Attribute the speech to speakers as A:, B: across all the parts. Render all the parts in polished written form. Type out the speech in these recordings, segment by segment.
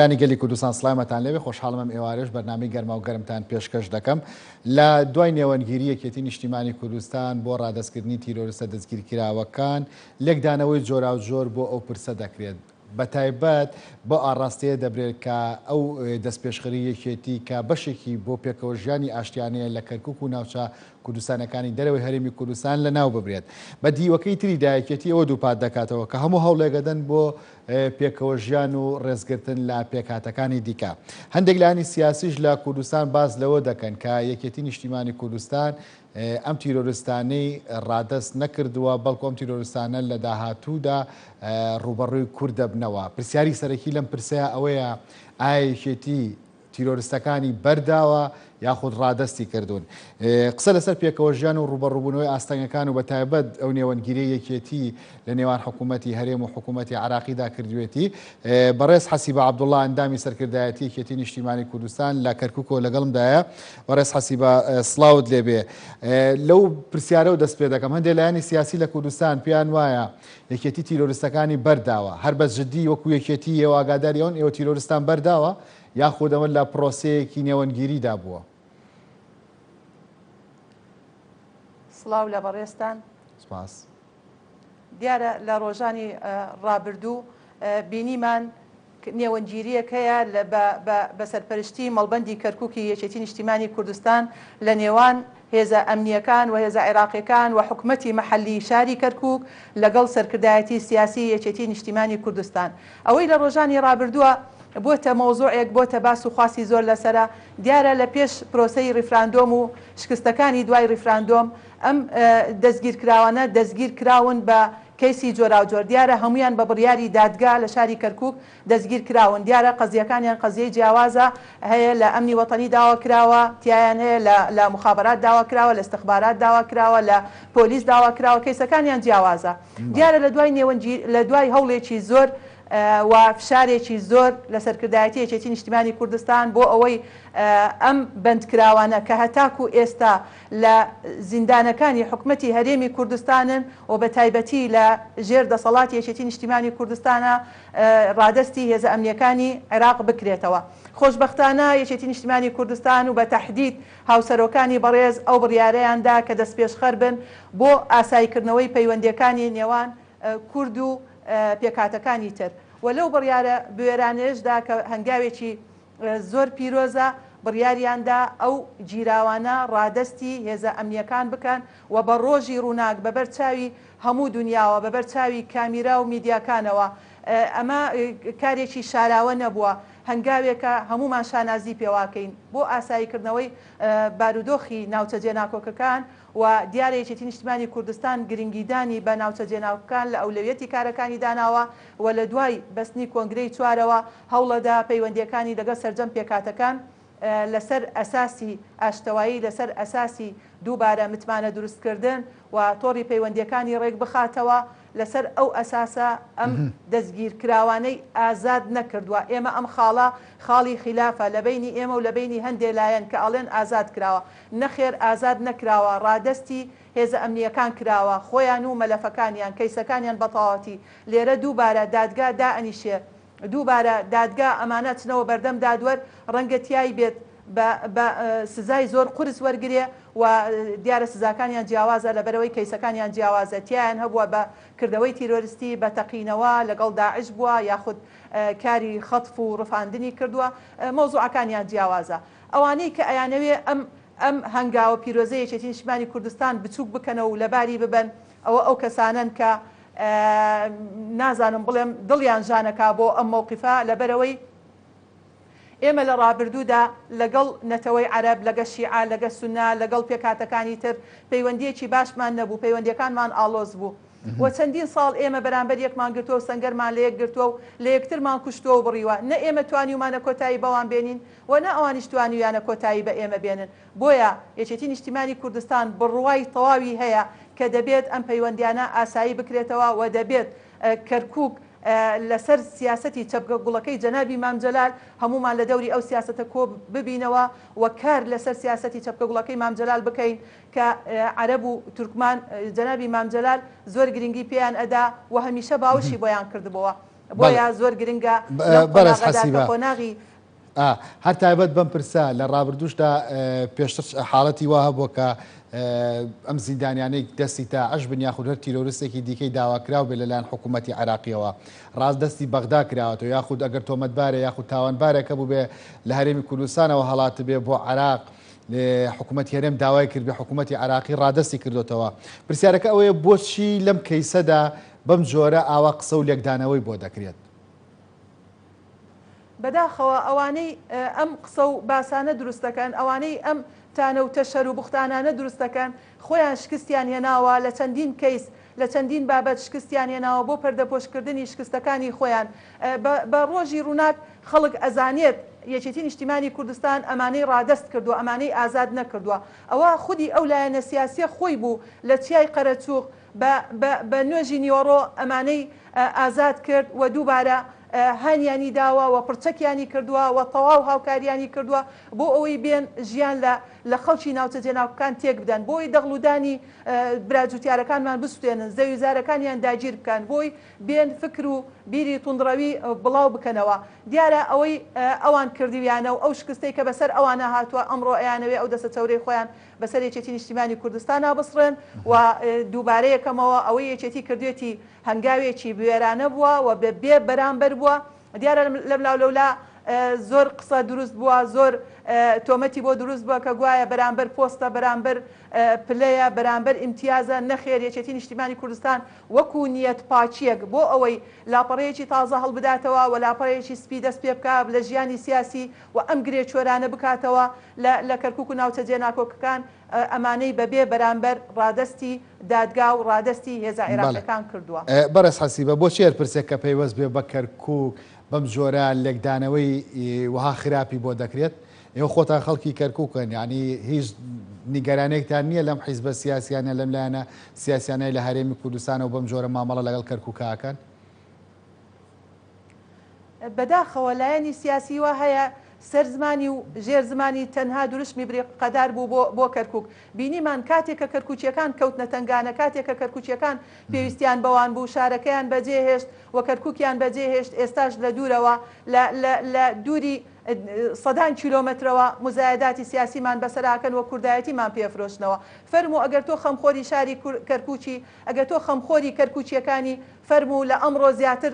A: انی گەلی کوردستان سڵامەتان لێبێ، خۆشحاڵم ئەم ئێوارەش بەرنامەی گەرماو گەرمتان پێشکەش دەکەم. لە دوای نێوەندگیری یەکێتی نیشتیمانی کوردستان بۆ ڕادەستکردنی تیرۆرستە دەستگیرکراوەکان، لێکدانەوەی جۆراوجۆر بۆ ئەو پرسە دەکرێت. بەتایبەت بەو ئاڕاستەیە دەبرێت کە ئەو دەستپێشخەری یەکێتی کە بەشێکی بۆ پێکەوەژیانی ئاشتیانەیە لە کەرکوک و ناوچە کوردستانەکانی دەرەوەی هەرێمی کوردستان لەناو ببرێت. بە دیوەکەی تریدا یەکێتی ئەوە دووپات دەکاتەوە کە هەموو هەوڵێک ئەدەن بۆ پێکەوەژیان و ڕێزگرتن لە پێکهاتەکانی دیکە. هەندێک لایەنی سیاسیش لە کوردستان باس لەوە دەکەن کە یەکێتی نیشتیمانی کوردستان ئەم تیرۆرستانەی ڕادەست نەکردووە، بەڵکو ئەم تیرۆرستانە لە داهاتوودا ڕووبەڕووی کورد دەبنەوە. پرسیاری سەرەکی لەم پرسەیە ئەوەیە ئایا یەکێتی تیرۆرستەکانی بەرداوە یاخود ڕادەستی کردوون. قسە لەسەر پێکەوەژیان و ڕووبەڕووبوونەوەی ئاستەنگەکان و بەتایبەت ئەو نێوەندگیریەی یەکێتی لە نێوان حکوومەتی هەرێم و حکوومەتی عێراقیدا کردوێتی. بەڕێز حەسیبە عەبدوڵڵا ئەندامی سەرکردایەتی یەکێتی نیشتیمانی کوردستان لە کەرکووکەوە لەگەڵمدایە. بەڕێز حەسیبە سڵاوت لێبێ. لەو پرسیارەوە دەست پێ دەکەم. هەندێک لایەنی سیاسی لە کوردستان پێیان وایە یەکێتی تیرۆرستەکانی بەرداوە. هەر بە جدی وەکو یەکێتی ئێوە ئاگاداری ئەوەن ئێوە تیرۆرستان بەرداوە؟ یاخود ئەمە لە پرۆسەیەکی نێوەندگیریدا بووە؟
B: سڵاو لە بەڕێزتان.
A: سپاس.
B: دیارە لە ڕۆژانی ڕابردوو بینیمان نێوەندگیرییەک هەیە بە سەرپەرشتی مەڵبەندی کەرکوکی یەکێتی نیشتیمانی کوردستان لە نێوان هێزە ئەمنییەکان و هێزە عێراقیەکان و حکومەتی مەحەلی شاری کەرکوک لەگەڵ سەرکردایەتی سیاسی یەکێتی نیشتیمانی کوردستان. ئەوەی لە ڕۆژانی ڕابردووە بۆتە مەوزوعێک بۆتە باس و خواسی زۆر لەسەرە، دیارە لە پێش پرۆسەی ڕیفراندۆم و شکستەکانی دوای ڕیفراندۆم ئەم دەستگیرکراوانە دەستگیر کراون بە کەیسی جۆراوجۆر دیارە هەموویان بە بڕیاری دادگا لە شاری کەرکوک دەستگیر کراون دیارە قەزیەکانیان قەزیەی جیاوازە هەیە لە ئەمنی وەتەنی داوا کراوە تیایان هەیە لە لە موخابەرات داوا کراوە لە استخبارات داوا کراوە لە پۆلیس داوا کراوە کەیسەکانیان جیاوازە دیارە لە دوای نێوەندگی لە دوای هەوڵێکی زۆر و فشارێکی زۆر لە سەرکردایەتی یەکێتی نیشتیمانی کوردستان بۆ ئەوەی ئەم بەندکراوانە کە هەتاکو ئێستا لە زیندانەکانی حکومەتی هەرێمی کوردستانن و بە تایبەتی لە ژێر دەسەڵاتی یەکێتی نیشتیمانی کوردستانە ڕادەستی هێزە ئەمنیەکانی عێراق بکرێتەوە. خۆشبەختانە یەکێتی نیشتیمانی کوردستان و بە تەحدید هاوسەرۆکانی بەڕێز ئەو بڕیارەیان دا کە دەستپێشخەر بن بۆ ئاساییکردنەوەی پەیوەندیەکانی نێوان کورد و پێکهاتەکانی تر و لەو بڕیارە بوێرانەیەشدا کە هەنگاوێکی زۆر پیرۆزە، بڕیاریان دا ئەو گیراوانە ڕادەستی هێزە ئەمنییەکان بکەن و بە ڕۆژی ڕووناک بە بەر چاوی هەموو دونیاوە، بە بەر چاوی کامیرا و میدیاکانەوە. ئەمە کارێکی شاراوە نەبووە، هەنگاوێکە هەموومان شانازی پێواکەین بۆ ئاساییکردنەوەی بارودۆخی ناوچە جێناکۆکەکان و دیارە یەکێتی نیشتمانی کوردستان گرنگیدانی بە ناوچە جێناوکەکان لە ئەولەویەتی کارەکانی داناوە و لە دوای بەستنی کۆنگرەی چوارەوە هەوڵەدا پەیوەندییەکانی لەگەڵ سەرجەم پێکهاتەکان لەسەر ئەساسی ئاشتەوایی لەسەر ئەساسی دووبارە متمانە دروستکردن و تۆڕی پەیوەندییەکانی ڕێکبخاتەوە لەسەر ئەو ئەساسە ئەم دەستگیرکراوانەی ئازاد نەکردوە، ئێمە ئەم خاڵە خاڵی خیلافە لە بەینی ئێمە و لە بەینی هەندێ لایەن کە ئەڵێن ئازاد کراوە، نەخێر ئازاد نەکراوە ڕادەستی هێزە ئەمنییەکان کراوە خۆیان و مەلەفەکانیان کەیسەکانیان بەتەواوەتی لێرە دووبارە دادگا دائەنیشێ دووبارە دادگا ئەمانە چنەوە بەردەم دادوەر ڕەنگە تیای بێت بە بە سزای زۆر قورس وەرگرێ و دیارە سزاکانیان جیاوازە لەبەرئەوەی کەیسەکانیان جیاوازە تیایان هەبووە بە کردەوەی تیرۆرستی بە تەقینەوە لەگەڵ داعش بووە یاخود کاری خەتف و ڕفاندنی کردووە مەوزوعەکانیان جیاوازە ئەوانەی کە ئەیانەوێ ئەم ئەم هەنگاوە پیرۆزەی یەکێتی نیشتمانی کوردستان بچووک بکەنەوە و لەباری ببەن ئەوە ئەو کەسانەن کە نازانم بڵێم دڵیان ژانەکا بۆ ئەم مەوقیفە لەبەرئەوەی ئێمە لە ڕابردوودا لەگەڵ نەتەوەی عەرەب، لەگە شیعە، لەگە سوننە، لەگەڵ پێکهاتەکانی تر پەیوەندییەکی باشمان نەبوو، پەیوەندییەکانمان ئاڵۆز بوو و چەندین ساڵ ئێمە بەرامبەر یەکمان گرتووە و سەنگەرمان لە یەک گرتووە و لە یەکترمان کوشتووە و بڕیوە، نە ئێمە توانیومانە کۆتایی بەوان بێنین و نە ئەوانیش توانیویانە کۆتایی بە ئێمە بێنن. بۆیە یەکێتی نیشتیمانی کوردستان بڕوای تەواوی هەیە کە دەبێت ئەم پەیوەندیانە ئاسایی بکرێتەوە و دەبێت کەرکوک لەسەر سیاسەتی چەپکە گوڵەکەی جەنابی مام جەلال هەموومان لە دەوری ئەو سیاسەتە کۆ ببینەوە و کار لەسەر سیاسەتی چەپکە گوڵەکەی مام جەلال بکەین کە عەرەب و تورکمان جەنابی مام جەلال زۆر گرنگی پێیان ئەدا و هەمیشە باوەشی بۆیان کردبۆوە. بۆیە زۆر گرنگە لەم
A: بەڕێز
B: قۆناغەدا کە
A: حەسیبە
B: قۆناغی
A: ئا هەر تایبەت بەم پرسە لە ڕابردووشدا پێشتر حاڵەتی وا هەبووە کە ئەم زیندانیانەی دەستی داعش بن یاخود هەر تیرۆرستێکی دیکەی داواکراو بێت لەلایەن حکوومەتی عێراقیەوە ڕاست دەستی بەغدا کراوەتەوە یاخود ئەگەر تۆمەتبارێ یاخود تاوانبارێک هەبووبێ لە هەرێمی کوردستانەوە هەڵاتبێ بۆ عێراق حکوومەتی هەرێم داوای کردبێ حکوومەتی عێراقی ڕادەستی کردۆتەوە. پرسیارەکە ئەوەیە بۆچی لەم کەیسەدا بەم جۆرە ئاوا قسە و لێکدانەوەی بۆ دەکرێت؟
B: بەداخەوە ئەوانەی ئەم قسە و باسانە دروست دەکەن، ئەوانەی ئەم تانە و تەشەر و بوختانانە دروست دەکەن، خۆیان شکستیان هێناوە لە چەندین کەیس، لە چەندین بابەت شکستیان هێناوە بۆ پەردەپۆشکردنی شکستەکانی خۆیان. بە بە ڕۆژی ڕووناک خەڵک ئەزانێت یەکێتی نیشتیمانی کوردستان ئەمانەی ڕادەست کردووە، ئەمانەی ئازاد نەکردووە. ئەوە خودی ئەو لایەنە سیاسیە خۆی بوو لە چیای قەرەچوغ بە بە بە نوێژی نیوەڕۆ ئەمانەی ئازاد کرد و دووبارە هانیانی داوە و پڕچەکیانی کردووە و تەواو هاوکاریانی کردووە بۆ ئەوەی بێن ژیان لە لە خەڵکی ناوچە جێناکۆکان تێک بدەن، بۆ ئەوەی دەغڵ و دانی برا جوتیارەکانمان بسوتێنن، زەویوزارەکانیان داگیر بکەن، بۆ ئەوەی بێن فکر و بیری توندڕەوی بڵاو بکەنەوە. دیارە ئەوەی ئەوان کردویانە و ئەو شکستەی کە بەسەر ئەوانا هاتووە ئەمڕۆ ئەیانەوێ ئەو دەستە چەورەی خۆیان بەسەر یەکێتی نیشتیمانی کوردستانا بسڕێن و دووبارە یەکەمەوە ئەوەی یەکێتی کردوێتی هەنگاوێکی بوێرانە بووە و بە بێ بەرامبەر بووە. دیارە لەملاو لەولا زۆر قسە دروست بووە، زۆر تۆمەتی بۆ دروست بووە کە گوایە بەرامبەر پۆستە، بەرامبەر پلەیە، بەرامبەر ئیمتیازە، نەخێر یەکێتی نیشتیمانی کوردستان وەکو نیەت پاکیەک بۆ ئەوەی لاپەڕەیەکی تازە هەڵبداتەوە و لاپەڕەیەکی سپی دەست پێ بکا لە ژیانی سیاسی و ئەم گرێ چۆرانە بکاتەوە لە لە کەرکوک و ناوچە جێناکۆکەکان ئەمانەی بە بێ بەرامبەر ڕادەستی دادگا و ڕادەستی هێزە
A: بەڵێ
B: عێراقیەکان کردووە.
A: بەڕێز حەسیبە بۆچی هەر پرسێک کە پەیوەست بێ بە کەرکوک بەم جۆرە لێکدانەوەی وەها خراپی بۆ دەکرێت؟ ئێوە خۆتان خەڵکی کەرکوکن یانی هیچ نیگەرانێکتان نییە لەم حیزبە سیاسیانە لەم لایەنە سیاسیانەی لە هەرێمی کوردستانەوە بەم جۆرە مامەڵە لەگەڵ کەرکوکا ئەکەن؟
B: بەداخەوە لایەنی سیاسی وا هەیە سەر زمانی و ژێر زمانی تەنها دروشمی بریقەدار بوو بۆ بۆ کەرکوک. بینیمان کاتێک کە کەرکوکییەکان کەوتنە تەنگانە، کاتێک کە کەرکوکییەکان پێویستیان بەوان بوو، شارەکەیان بەجێ هێشت و کەرکوکیان بەجێ هێشت، ئێستاش لە دوورەوە لە لە لە دووری سەدان کیلۆمەترەوە موزایەداتی سیاسیمان بەسەراکەن و کوردایەتیمان پێ ئەفرۆشنەوە. فەرموو ئەگەر تۆ خەمخۆری شاری کەرکوکی، ئەگەر تۆ خەمخۆری کەرکوکییەکانی، فەرموو لە ئەمڕۆ زیاتر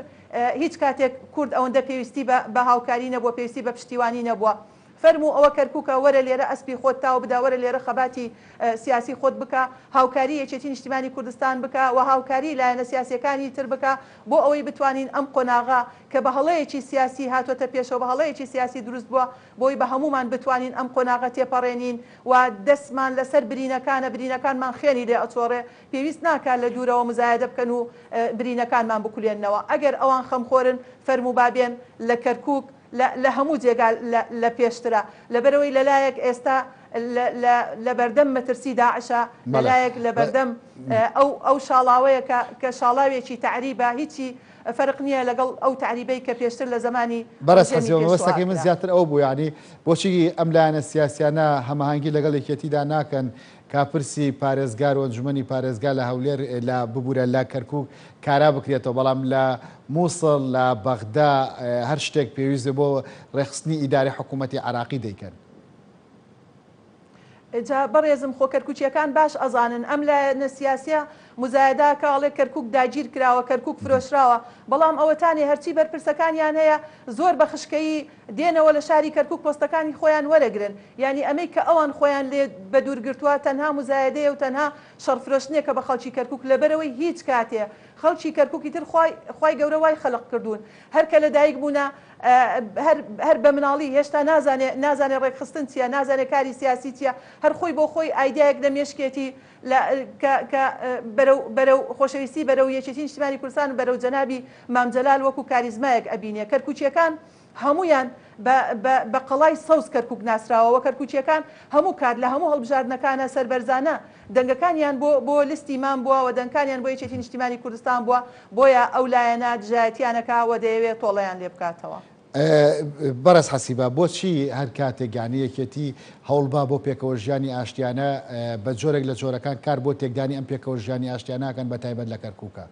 B: هیچ کاتێک کورد ئەوەندە پێویستی بە بە هاوکاری نەبووە، پێویستی بە پشتیوانی نەبووە. فەرموو ئەوە کەرکوکە، وەرە لێرە ئەسپی خۆت تاو بدە، وەرە لێرە خەباتی سیاسی خۆت بکە، هاوکاری یەکێتی نیشتیمانی کوردستان بکە و هاوکاری لایەنە سیاسیەکانی تر بکە بۆ ئەوەی بتوانین ئەم قۆناغە کە بە هەڵەیەکی سیاسی هاتۆتە پێشەوە، بە هەڵەیەکی سیاسی دروست بووە، بۆی بە هەموومان بتوانین ئەم قۆناغە تێپەڕێنین و دەستمان لەسەر برینەکانە، برینەکانمان خوێنی لێ ئەچۆڕێ، پێویست ناکا لە دوورەوە مزایەدە بکەن و برینەکانمان بکولێننەوە. ئەگەر ئەوان خەمخۆرن فەرموو با بێن لە کەرکووک لە لە هەموو جێگا لە لە پێشترە. لەبەرئەوەی لە لایەک ئێستا لە لە لە بەردەم مەترسی داعشە، لە لایەک لە بەردەم ئەو ئەو شاڵاوەیە کە کە شاڵاوێکی تەعریبە هیچی فەرق نییە لەگەڵ ئەو تەعریبەی کە پێشتر لە زەمانی
A: بەڕێز
B: ڕژێمی
A: حەسیبە
B: پێشووە
A: مەبەستەکەی من
B: ئەکرا.
A: زیاتر ئەوە بوو یانی بۆچی ئەم لایەنە سیاسیانە هەماهەنگی لەگەڵ یەکێتیدا ناکەن کا پرسی پارێزگار و ئەنجومەنی پارێزگا لە هەولێر لە ببورە لە کەرکوک کارا بکرێتەوە بەڵام لە موسڵ لە بەغدا هەر شتێک پێویست بێ بۆ ڕێکخستنی ئیدارەی حکوومەتی عێراقی دەیکەن.
B: جا بەڕێزم خۆ کەرکوکیەکان باش ئەزانن ئەم لایەنە سیاسیە موزایەدە ئەکا ئەڵێ کەرکوک داگیر کراوە کەرکوک فرۆشراوە بەڵام ئەوەتانێ هەرچی بەرپرسەکانیان هەیە زۆر بە خشکەیی دێنەوە لە شاری کەرکوک پۆستەکانی خۆیان وەرەگرن یانی ئەمەی کە ئەوان خۆیان لێ بەدوور گرتوە تەنها موزایەدەیە و تەنها شەڕ فرۆشتنێکە بە خەڵکی کەرکوک لەبەرئەوەی هیچ کاتێ خەڵکی کەرکوک ئیتر خوای خوای گەورە وای خەلق کردوون هەر کە لەدایک بوونە هەر هەر بە مناڵی هێشتا نازانێ نازانێ ڕێکخستن چیە نازانێ کاری سیاسی چیە هەر خۆی بۆ خۆی ئایدیایەک لە مێشکێتی لە کە کە بەرەو بەرەو خۆشەویستی بەرەو یەکێتی نیشتیمانی کوردستان و بەرەو جەنابی مام جەلال وەکو کاریزمایەک ئەبینێ کەرکوکیەکان هەموویان بە بە بە قەڵای سەوز کەرکوک ناسراوە وە کەرکوکیەکان هەموو کات لە هەموو هەڵبژاردنەکانا سەربەرزانە دەنگەکانیان بۆ بۆ لستی مام بووە وە دەنگکانیان بۆ یەکێتی نیشتیمانی کوردستان بووە بۆیە ئەو لایەنە دژایەتیان ئەکا وە دەیەوێ تۆڵەیان لێ بکاتەوە.
A: بەڕێز حەسیبە بۆچی هەر کاتێک یانی یەکێتی هەوڵبا بۆ پێکەوە ژیانی ئاشتیانە بە جۆرێک لە جۆرەکان کار بۆ تێکدانی ئەم پێکەوە ژیانی ئاشتیانە ئەکەن بە تایبەت لە کەرکوکە؟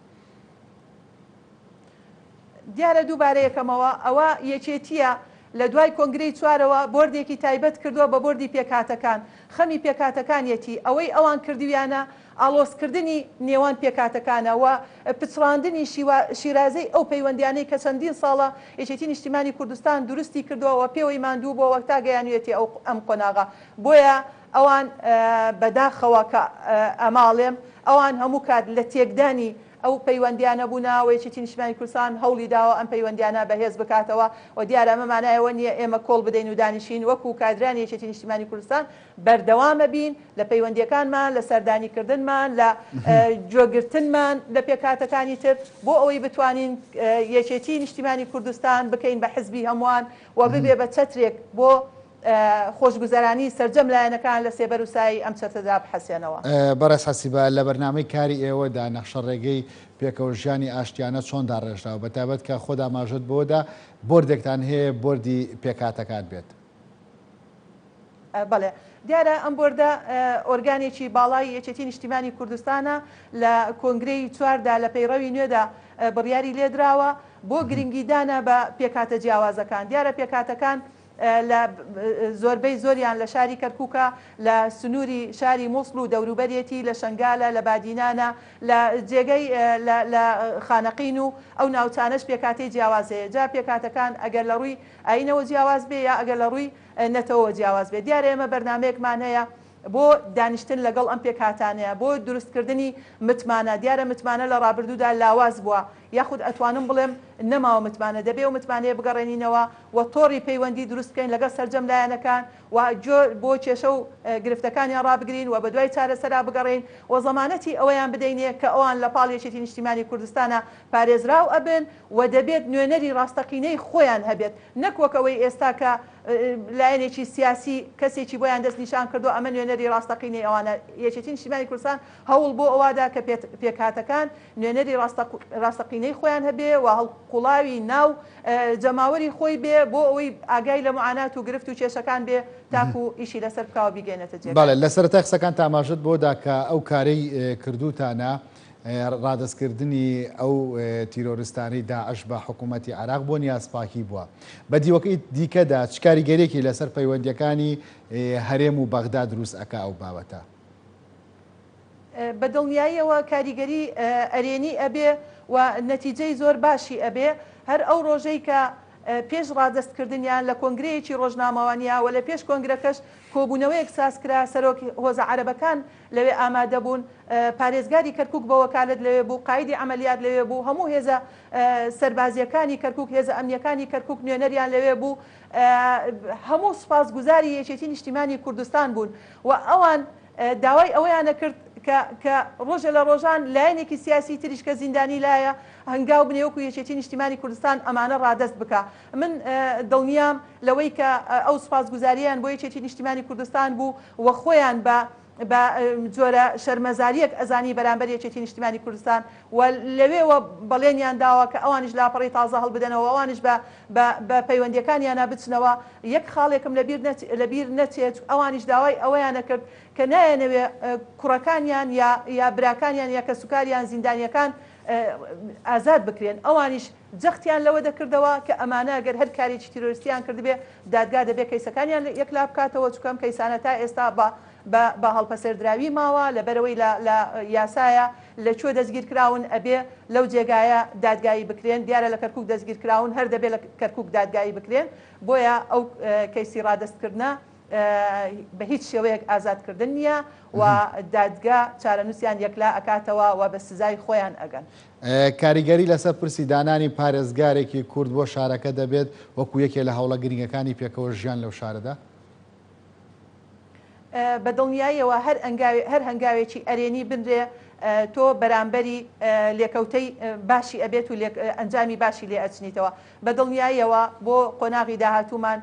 B: دیارە دووبارەیەکەمەوە ئەوە یەکێتییە لە دوای کۆنگرەی چوارەوە بۆردێکی تایبەت کردووە بە بۆردی پێکهاتەکان، خەمی پێکهاتەکانیەتی، ئەوەی ئەوان کردویانە ئاڵۆزکردنی نێوان پێکهاتەکانە و پچڕاندنی شیرازەی ئەو پەیوەندیانەی کە چەندین ساڵە یەکێتی نیشتیمانی کوردستان دروستی کردووە و پێوەی ماندوو بووە تا گەیانویەتی ئەو ئەم قۆناغە بۆیە ئەوان بەداخەوە کە ئەمە ئەڵێم ئەوان هەموو کات لە تێکدانی ئەو پەیوەندیانە بوونە و یەکێتی نیشتمانی کوردستان هەوڵی داوە ئەم پەیوەندیانە بەهێز بکاتەوە و دیارە ئەمە مانای ئەوە نییە ئێمە کۆڵ بدەین و دانیشین وەکو کادرانی یەکێتی نیشتیمانی کوردستان بەردەوام ئەبین لە پەیوەندیەکانمان لە سەردانیکردنمان لە گوێگرتنمان لە پێکهاتەکانی تر بۆ ئەوەی بتوانین یەکێتی نیشتیمانی کوردستان بکەین بە حزبی هەمووان و ببێ بە چەترێک بۆ خۆشگوزەرانی سەرجەم لایەنەکان لە سێبەر و سایەی ئەم چەترەدا بحەسێنەوە.
A: بەڕێز حەسیبە، لە بەرنامەی کاری ئێوەدا نەخشەڕێگەی پێکەوەژیانی ئاشتیانە چۆن داڕێژراوە؟ بەتایبەت کە خۆت ئاماژەت بەوە دا بۆردێکتان هەیە بۆردی پێکهاتەکان بێت.
B: بەڵێ. دیارە ئەم بۆردە ئۆرگانێکی باڵای یەکێتی نیشتیمانی کوردستانە، لە کۆنگرەی چواردا لە پەیڕەوی نوێدا بڕیاری لێدراوە بۆ گرنگیدانە بە پێکهاتە جیاوازەکان. دیارە پێکهاتەکان لە زۆربەی زۆریان لە شاری کەرکوکە، لە سنووری شاری موسڵ و دەوروبەرێتی، لە شەنگالە، لە بادینانە، لە جێگەی لە لە خانەقین و ئەو ناوچانەش پێکهاتەی جیاواز هەیە. جا پێکهاتەکان ئەگەر لە ڕووی ئایینەوە جیاواز بێ یا ئەگەر لە ڕووی نەتەوەوە جیاواز بێ. دیارە ئێمە بەرنامەیەکمان هەیە بۆ دانیشتن لەگەڵ ئەم پێکهاتانەیە، بۆ دروستکردنی متمانە، دیارە متمانە لە ڕابردوودا لاواز بووە، یاخود ئەتوانم بڵێم نەماوە متمانە، دەبێ ئەو متمانەیە بگەڕێنینەوە و تۆڕی پەیوەندی دروست بکەین لەگەڵ سەرجەم لایەنەکان و گوێ بۆ کێشە و گرفتەکانیان ڕابگرین و بەدوای چارەسەرا بگەڕێین و زەمانەتی ئەوەیان بدەینێ کە ئەوان لە پاڵ یەکێتی نیشتیمانی کوردستانا پارێزراو ئەبن و دەبێت نوێنەری ڕاستەقینەی خۆیان هەبێت نەک وەک ئەوەی ئێستا کە لایەنێکی سیاسی کەسێکی بۆیان دەستنیشان کردووە ئەمە نوێنەری ڕاستەقینەی ئەوانە. یەکێتی نیشتیمانی کوردستان هەوڵ بۆ ئەوەدا کە پێکهاتەکان نوێنەری ڕاستەقینەی خۆیان هەبێ و هەڵقوڵاوی ناو جەماوەری خۆی بێ بۆ ئەوەی ئاگای لە موعانات و گرفت و کێشەکان بێ تاکو ئیشی لەسەر بکا و بیگەینێتە جێگای.
A: بەڵێ لە سەرەتای قسەکانتا ئاماژەت بەوە دا کە ئەو کارەی کردووتانە ڕادەستکردنی ئەو تیرۆرستانەی داعش بە حکوومەتی عێراق بۆ نیازپاکی بووە. بە دیوەکەی دیکەدا چ کاریگەریەکی لەسەر پەیوەندییەکانی هەرێم و بەغدا دروست ئەکا ئەو بابەتە؟
B: بە دڵنیاییەوە کاریگەری ئەرێنی ئەبێ و نەتیجەی زۆر باشی ئەبێ. هەر ئەو ڕۆژەی کە پێش ڕادەستکردنیان لە کۆنگرەیەکی ڕۆژنامەوانیا و لە پێش کۆنگرەکەش کۆبوونەوەیەک سازکرا، سەرۆک هۆزە عەرەبەکان لەوێ ئامادە بوون، پارێزگاری کەرکوک بە وەکالەت لەوێ بوو، قایدی عەمەلیات لەوێ بوو، هەموو هێزە سەربازییەکانی کەرکوک، هێزە ئەمنییەکانی کەرکوک نوێنەریان لەوێ بوو، هەموو سوپاسگوزاری یەکێتی نیشتیمانی کوردستان بوون و ئەوان داوای ئەوەیان ئەکرد کە کە ڕۆژێ لە ڕۆژان لایەنێکی سیاسی تریش کە زیندانی لایە هەنگاو بنێ وەکو یەکێتی نیشتیمانی کوردستان ئەمانە ڕادەست بکا. من دڵنیام لەوەی کە ئەو سوپاسگوزارییەیان بۆ یەکێتی نیشتیمانی کوردستان بوو و خۆیان بە بە جۆرە شەرمەزارییەک ئەزانی بەرامبەر یەکێتی نیشتیمانی کوردستان و لەوێوە بەڵێنیان داوە کە ئەوانیش لاپەڕەی تازە هەڵبدەنەوە و ئەوانیش بە بە بە پەیوەندییەکانیانا بچنەوە. یەک خاڵێکم لە بیر نەچ لە بیر نەچێت ئەوانیش داوای ئەوەیان ئەکرد کە نایانەوێ کوڕەکانیان یا یا براکانیان یا کەسوکاریان زیندانییەکان ئازاد بکرێن. ئەوانیش جەختیان لەوە دەکردەوە کە ئەمانە گەر هەر کارێکی تیرۆریستیان کردبێ دادگا دەبێ کەیسەکانیان یەکلا بکاتەوە چونکە ئەم کەیسانە تا ئێستا بە بە بە هەڵپەسێردراوی ماوە لەبەرئەوەی لە لە یاسایە لە کوێ دەستگیر کراون ئەبێ لەو جێگایە دادگایی بکرێن دیارە لە کەرکوک دەستگیر کراون هەر دەبێ لە کەرکوک دادگایی بکرێن بۆیە ئەو کەیسی ڕادەست کردنە بە هیچ شێوەیەک ئازاد کردن نییە و دادگا چارەنووسیان یەکلا ئەکاتەوە و بە سزای خۆیان ئەگەن.
A: کاریگەری لەسەر پرسی دانانی پارێزگارێکی کورد بۆ شارەکە دەبێت وەکو یەکێ لە هەوڵە گرنگەکانی پێکەوە ژیان لەو شارەدا؟
B: بە دڵنیاییەوە هەر هەر هەنگاوێکی ئەرێنی بنرێ تۆ بەرامبەری لێکەوتەی باشی ئەبێت و ئەنجامی باشی لێ ئەچنیتەوە. بە دڵنیاییەوە بۆ قۆناغی داهاتوومان.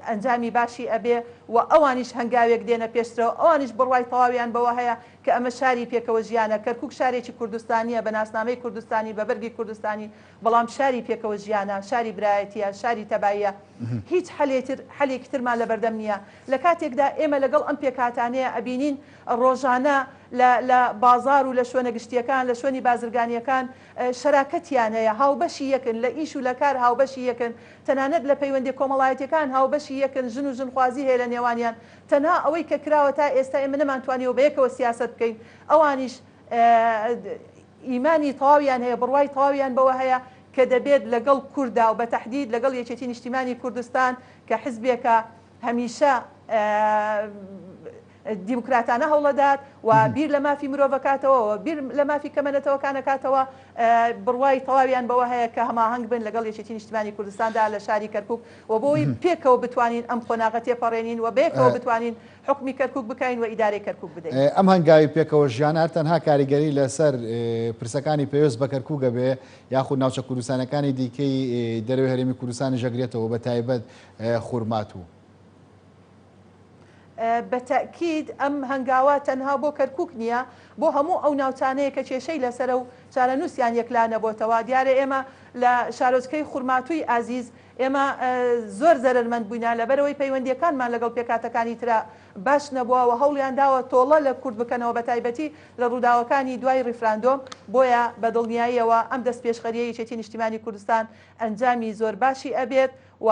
B: ئەنجامی باشی ئەبێ و ئەوانیش هەنگاوێک دێنە پێشترەوە، ئەوانیش بڕوای تەواویان بەوە هەیە کە ئەمە شاری پێکەوە ژیانە، کەرکوک شارێکی کوردستانییە بە ناسنامەی کوردستانی، بە بەرگی کوردستانی، بەڵام شاری پێکەوە ژیانە، شاری برایەتییە، شاری تەباییە، هیچ حەلێتر حەلێکی ترمان لەبەردەم نییە، لە کاتێکدا ئێمە لەگەڵ ئەم پێکهاتانەیە ئەبینین ڕۆژانە لە لە بازاڕ و لە شوێنە گشتییەکان، لە شوێنی بازرگانییەکان شەراکەتیان هەیە، هاوبەشی یەکن، لە ئیش و لە کار هاوبەشی یەکن، تەنانەت لە پەیوەندیە کۆمەڵایەتیەکان هاوبەشی یەکن، ژن و ژنخوازی هەیە لە نێوانیان، تەنها ئەوەی کە کراوە تا ئێستا ئێمە نەمانتوانیوە بەیەکەوە سیاسەت بکەین، ئەوانیش ئیمانی تەواویان هەیە، بڕوای تەواویان بەوە هەیە کە دەبێت لەگەڵ کوردا و بە تەحدید لەگەڵ یەکێتی نیشتیمانی کوردستان کە حزبێکە هەمیشە دیموکراتانە هەوڵەدات و بیر لە مافی مرۆڤ ئەکاتەوە و بیر لە مافی کەمە نەتەوەکان ئەکاتەوە، بڕوای تەواویان بەوە هەیە کە هەماهەنگ بن لەگەڵ یەکێتی نیشتیمانی کوردستاندا لە شاری کەرکوک و بۆی پێکەوە بتوانین ئەم قۆناغە تێپەڕێنین و بەیەکەوە بتوانین حوکمی کەرکوک بکەین و ئیدارەی کەرکوک بدەین.
A: ئەم هەنگاوی پێکەوە ژیانە هەر تەنها کاریگەری لەسەر پرسەکانی پەیوەست بە کەرکوک ئەبێ یاخود ناوچە کوردستانەکانی دیکەی دەرەوەی هەرێمی کوردستانیش ئەگرێتەوە بە تایبەت خورماتوو؟
B: بە تەئکید ئەم هەنگاوە تەنها بۆ کەرکوک نییە، بۆ هەموو ئەو ناوچانەیە کە کێشەی لەسەرە و چارەنووسیان یەکلا نەبۆتەوە. دیارە ئێمە لە شارۆچکەی خورماتووی ئازیز ئێمە زۆر زەرەرمەند بووینە لەبەرئەوەی پەیوەندییەکانمان لەگەڵ پێکهاتەکانی ترا باش نەبووە و هەوڵیان داوە تۆڵە لە کورد بکەنەوە بەتایبەتی لە ڕووداوەکانی دوای ڕیفراندۆم، بۆیە بە دڵنیاییەوە ئەم دەستپێشخەرییە یەکێتی نیشتیمانی کوردستان ئەنجامی زۆر باشی ئەبێت. و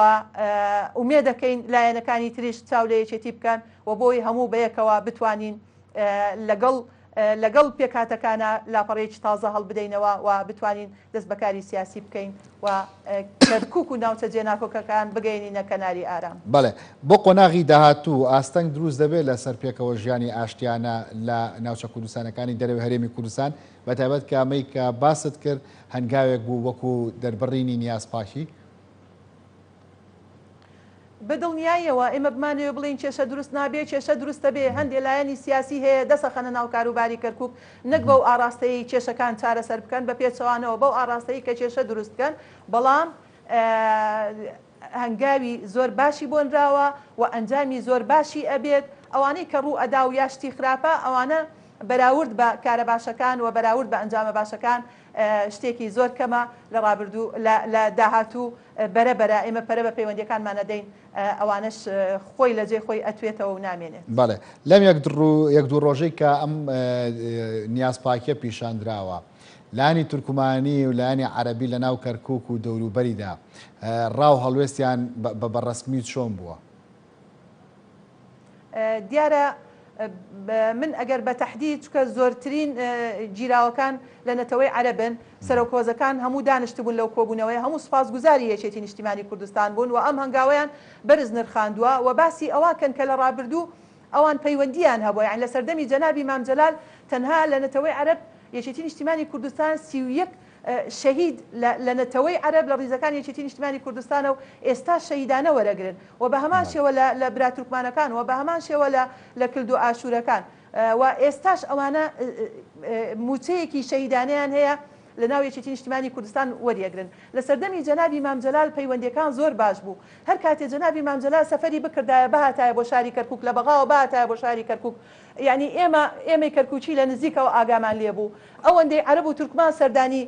B: ئومێدەکەین لایەنەکانی تریش چاو لە یەکێتی بکەن و بۆی هەموو بەیەکەوە بتوانین لەگەڵ لەگەڵ پێکهاتەکانا لاپەڕەیەکی تازە هەڵبدەینەوە و بتوانین دەست بە کاری سیاسی بکەین و کەرکوک و ناوچە جێناکۆکەکان بگەیەنینە کەناری ئارام.
A: بەڵێ. بۆ قۆناغی داهاتوو ئاستەنگ دروست دەبێت لەسەر پێکەوە ژیانی ئاشتیانە لە ناوچە کوردستانەکانی دەرەوەی هەرێمی کوردستان، بەتایبەت کە ئەمەی کە باست کرد هەنگاوێک بوو وەکو دەربڕینی نیازپاکی؟
B: بە دڵنیاییەوە ئێمە بمانەوێ بڵێین کێشە دروست نابێ، کێشە دروست دەبێ، هەندێ لایەنی سیاسی هەیە دەست ئەخەنە ناو کاروباری کەرکوک نەک بەو ئاڕاستەیەی کێشەکان چارەسەر بکەن، بە پێچەوانەوە بەو ئاڕاستەی کە کێشە دروست بکەن، بەڵام هەنگاوی زۆر باشی بۆ نراوە و ئەنجامی زۆر باشی ئەبێت، ئەوانەی کە ڕوو ئەدا و یا شتی خراپە ئەوانە بەراورد بە کارە باشەکان و بەراورد بە ئەنجامە باشەکان شتێکی زۆر کەمە لە ڕابردوو لە لە داهاتوو بەرە بەرە ئێمە پەرە بە پەیوەندیەکانمان ئەدەین ئەوانەش خۆی لە جێی خۆی ئەتوێتەوە و نامێنێت.
A: بەڵێ لەم یەک یەک دوو ڕۆژەی کە ئەم نیازپاکیە پیشان دراوە لایەنی تورکمانی و لایەنی عەرەبی لە ناو کەرکوک و دەوروبەریدا ڕاو هەڵوێستیان بە بە ڕەسمی چۆن بووە؟
B: دیارە من ئەگەر بە تەحدید چونکە زۆرترین گیراوەکان لە نەتەوەی عەرەبن، سەرۆک هۆزەکان هەموو دانشتبوون لەو کۆبوونەوەیە هەموو سوپاسگوزاری یەکێتی نیشتیمانی کوردستان بوون و ئەم هەنگاوەیان بەرز نرخاندووە و باسی ئەوە کەن کە لە ڕابردوو ئەوان پەیوەندییان هەبووە یانی لە سەردەمی جەنابی مام جەلال تەنها لە نەتەوەی عەرەب یەکێتی نیشتیمانی کوردستان 31 شەهید لە لە نەتەوەی عەرەب لە ڕیزەکانی یەکێتی نیشتمانی کوردستانە و ئێستاش شەهیدانە وەرەگرن و بە هەمان شێوە لە لە برا تورکمانەکان و بە هەمان شێوە لە لە کلدو ئاشورەکان و ئێستاش ئەوانە موچەیەکی شەهیدانەیان هەیە لە ناو یەکێتی نیشتیمانی کوردستان وەریەگرن. لە سەردەمی جەنابی مام جەلال پەیوەندیەکان زۆر باش بوو. هەر کاتێ جەنابی مام جەلال سەفەری بکردایە بهاتایە بۆ شاری کەرکوک لە بەغاوە بهاتایە بۆ شاری کەرکوک یانی ئێمە ئێمەی کەرکوکی لە نزیکەوە ئاگامان لێ بوو ئەوەندەی عەرەب و تورکمان سەردانی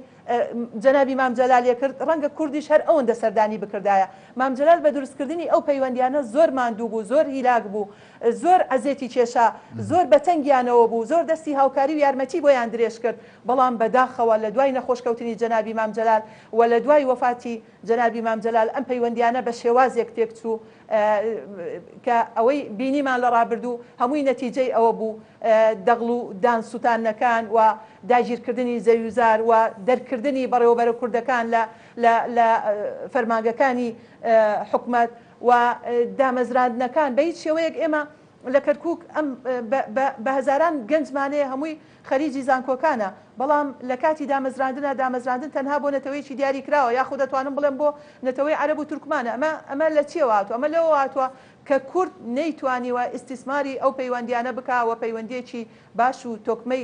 B: جەنابی مام جەلالی کرد ڕەنگە کوردیش هەر ئەوەندە سەردانی بکردایە. مام جەلال بە دروستکردنی ئەو پەیوەندیانە زۆر ماندوو بوو، زۆر هیلاک بوو، زۆر عەزێتی کێشا، زۆر بە تەنگیانەوە بوو، زۆر دەستی هاوکاری و یارمەتی بۆیان درێژ کرد، بەڵام بە داخەوە لە دوای نەخۆشکەوتنی جەنابی مام جەلال و لە دوای وەفاتی جەنابی مام جەلال ئەم پەیوەندیانە بە شێوازێک تێکچوو کە ئەوەی بینیمان لە ڕابردوو هەمووی نەتیجەی ئەوە بوو دەغڵ و دان سوتاندنەکان و داگیرکردنی زەویوزار و دەرکردنی بەڕێوەبەرە کوردەکان لە لە لە فەرمانگەکانی حکومەت و دامەزراندنەکان بە هیچ شێوەیەک ئێمە لە کەرکوک ئەم بە بە بە هەزاران گەنجمان هەیە هەمووی خەریجی زانکۆکانە، بەڵام لە کاتی دامەزراندنا دامەزراندن تەنها بۆ نەتەوەیەکی دیاری کراوە یاخود دەتوانم بڵێم بۆ نەتەوەی عەرەب و تورکمانە، ئەمە ئەمە لە چیەوە هاتووە؟ ئەمە لەوەوە هاتووە کە کورد نەیتوانیوە ئیستیسماری ئەو پەیوەندیانە بکا و پەیوەندیەکی باش و تۆکمەی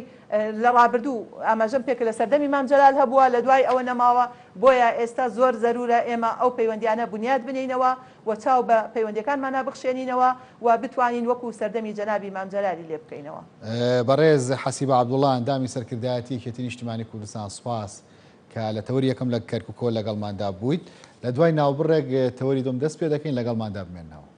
B: لە ڕابردوو ئاماژەم پێکرد لە سەردەمی مام جەلال هەبووە لە دوای ئەوە نەماوە بۆیە ئێستا زۆر زەرورە ئێمە ئەو پەیوەندیانە بونیاد بنێینەوە و چاو بە پەیوەندیەکانمانا بخشێنینەوە و بتوانین وەکو سەردەمی جەنابی مام جەلالی لێ بکەینەوە.
A: بەڕێز حەسیبە عەبدوڵا ئەندامی سەرکردایەتی یەکێتی نیشتیمانی کوردستان سوپاس کە لە تەوەری یەکەم لە کەرکوکەوە لەگەڵماندا بوویت. لە دوای ناوبڕێک تەوەری دووەم دەست پێدەکەین لەگەڵماندا بمێنەوە.